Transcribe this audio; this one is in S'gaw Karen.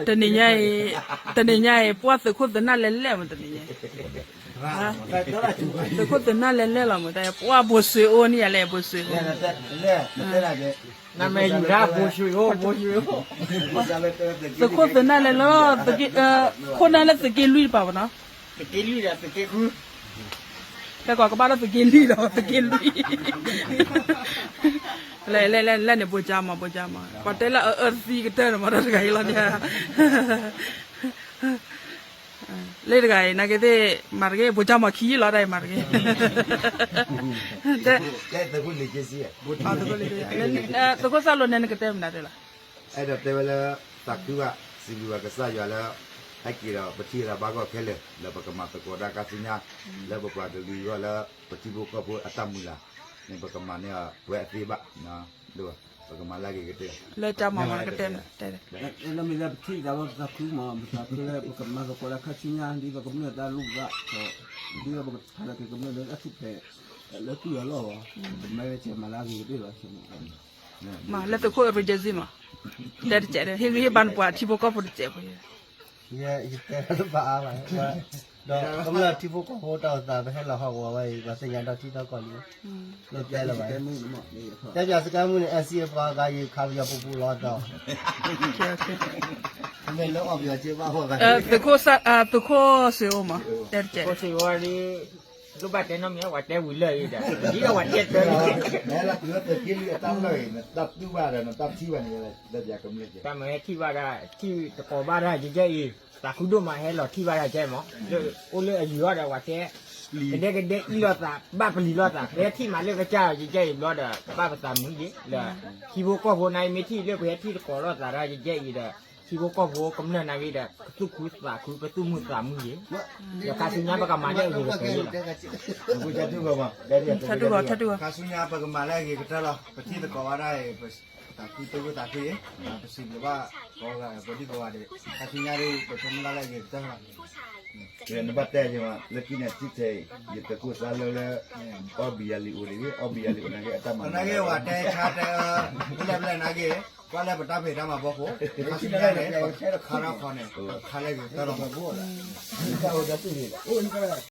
တနံၤညါအံၤ, တနံၤညါအံၤ ပှၤသုးခိၣ်သုးနၢ်လဲၤလဲၣ်မး တနံၤညါအံၤ, သုးခိၣ်သုးနၢ်လဲၤလဲၣ်လီၤမး တၢ်ပှၤဘိၣ်စ့ၣ်အိၣ်န့ၣ်ယၤလဲၣ် ဘိၣ်စ့ၣ်အိၣ်, နမ့ၢ်ယူၤဒၣ်ဘိၣ်စ့ၣ်အိၣ် ဘိၣ်စ့ၣ်အိၣ်, သုးခိၣ်သုးနၢ်လဲၤလီၤ, ခိၣ်နၢ်လၢသုးက့လွံၢ်တပၤမးနီၤ, သုးက့လွံၢ်ဒီးသုးက့ဃု ကဲကွၢ်ကဘၣ်လၢသုးက့လွံၢ်ဒီးသုးက့လွံၢ်, လဲၣ်လဲၣ်လဲၣ်န့ၣ် ဘိၣ်ကၠါမး ဘိၣ်ကၠါမး ပှၤတဲလၢအအၢသံကတၢၢ်န့ၣ်မး တဂၤအံၤလီၤန့ၣ်, လၢတဂၤအံၤ နာ်က့သ့ၣ် မၤတဂ့ၤ ဘိၣ်ကၠါမးခံလီၤ တၢ်အံၤမၤတဂ့ၤ, သုးခိၣ်စၣ်လိန့ၣ် နကတဲမနုၤတဲလီၤ အဲၣ်ဒိးတဲဝဲလၢ သးခုဘၣ် စံးဘျုးဘၣ်ကစၢ်ယွၤလၢ ဟဲက့ၤဒီးပထံၣ်ဝဲဒၣ်ဘၣ်ဂီၢ်ခဲလၢာ် လၢပကမၤသကိးတၢ်ခါဆူညါ လၢပပှၤကလုာ်အဂီၢ်လၢ ပထံဖိကီၢ်ဖိအတၢ်မုၢ်လၢ်န့ၣ် ပကမၤန့ၢ်အီၤပဝဲအသ့ဘၣ်, ပကမၤလၢအဂ့ၤကတၢၢ်, လၢတၢ်မၤမၤကတဲမနုၤတဲ, လၢမ့ၢ်လၢပထံၣ်သးဘၣ်ပသးခုမး ပသးခုလၢပကမၤသကိးတၢ်ခါဆူညါ ဒ်သိးကမျၢၢ်တၢ်လိၣ်ဘၣ်, ဒ်သိးပကဖးလီၤက့ၤကမျၢၢ်လၢတၢ်ထူၣ်ဖျဲး လၢသူၣ်လၢလီၢ်ဘၣ်, ပမ့ၢ်ဝဲကဲမၤလၢအဂ့ၤကတၢၢ်လီၤ. မ့ၢ်လၢသုးခိၣ် urgency မး, တဲတစဲးဒီး ဟ့ၣ်ဂံၢ်ဟ့ၣ်ဘါနပှၤထံဖိကီၢ်ဖိတစဲးဖိ, ယတဲတဘၣ်အါဘၣ်, ဒီးကမျၢၢ်ထံဖိကီၢ်ဖိတၢ်အိၣ်သး ပဟဲလီၤဟးဂီၤဝဲအံၤ ပှၤသ့ၣ်ညါဒီးထံထီၣ်ကီၢ်လံ, လၢတဲလၢၤဘၣ်, တဲပၠးစကဲမုၢ်န့ၣ် အဲၣ်စံၣ်အပှၤဂၤယံၤခးပယီၤပူၤပူၤလီၤဒီး, မ့ၢ်လၢအီၣ်ပယီၤက့ဘၣ်ဟီၣ်ဂၤ, သုးခိၣ်စ့ၢ်အိၣ်မး, တဲတစဲး ဒိၣ်ဘၣ်တဲနီတမံၤ ပှၤတဲဝံၤလၢာ်အံၤဒီး ဒ်သိးပှၤတဲတၢ်လီၤ, မ့ၢ်လၢသုးခိၣ်သုးက့လွံၢ်အတၢ်လီၢ်အံၤ နတၢ်တူၢ်ဘၣ်ဒီး နတၢ်ထံၣ်ဘၣ်န့ၣ် လၢပှၤကမျၢၢ်က့ တၢ်မ့ၢ်ဟဲထံၣ်ဘၣ်ဒၣ် ထံၣ်သကိးဘၣ်ဒၣ်ယဲယဲအံၤ သးခုဒိၣ်မး ဟဲလီၤထံၣ်ဘၣ်ဒၣ်ကဲမး လၢအိၣ်လၢအယံၤအီၤဒီး ပှၤတဲ ကဒဲကဒဲအံၣ်လိာ်သး ဘၣ်ပလံၤလိာ်သး ပဟဲထံၣ်မးလၢကစၢ်ယဲယဲအံၤဘျီဒီး ဘၣ်ပသးမုာ်ယဲ လၢ ထံဖိကီၢ်ဖိန့ၣ် မ့ၢ်ထံၣ်လၢပဟဲထံၣ်သကိးလိာ်သးဒီးယဲယဲအံၤဒီး ထံဖိကီၢ်ဖိကမျၢၢ်န့ၣ်ဂ့ၤဒီး ကသူၣ်ခုသးခု ကသူၣ်မုာ်သးမုာ်ယဲ ဒီးခါဆူညါပကမၤလၢအဂ့ၤကတၢၢ်လီၤ. ခါဆူညါပကမၤလၢအဂ့ၤကတၢၢ်လီၤ. ပထံၣ်သကိးဘၣ်ဒၣ်အံၤ ပသးခုသးခုအံၤ ပစံးဘျုးဘၣ်ကိးဂၤ ပဒံကိးဂၤဒဲး ခါဆူညါဒ် ပဆၢမုၢ်လၢ်လၢအဂ့ၤကတၢၢ်လီၤ. နဘၣ်တဲယၤ လၢခံန့ၣ် ထံၣ်ထဲအံၤ ယတကိးစါလၢလၢ အီၣ်ဘံယၤလံာ်အိၣ်ဒံး အီၣ်ဘံယၤလံာ်အိၣ်န့ၣ်ဂ့ၤ အတၢ်မၤနၤဂ့ၤ ပှၤတဲဆါတဲအၢ ပလဲၣ်ပလဲၣ်န့ၣ်ဂ့ၤ ကွၢ်လၢပတၢ်ဖံးတၢ်မၤဘီခိၣ် ခါဆူညါန့ၣ် ပခါထီၣ်ခီန့ၣ် ပခါလၢအဂ့ၤကတၢၢ်လီၤ.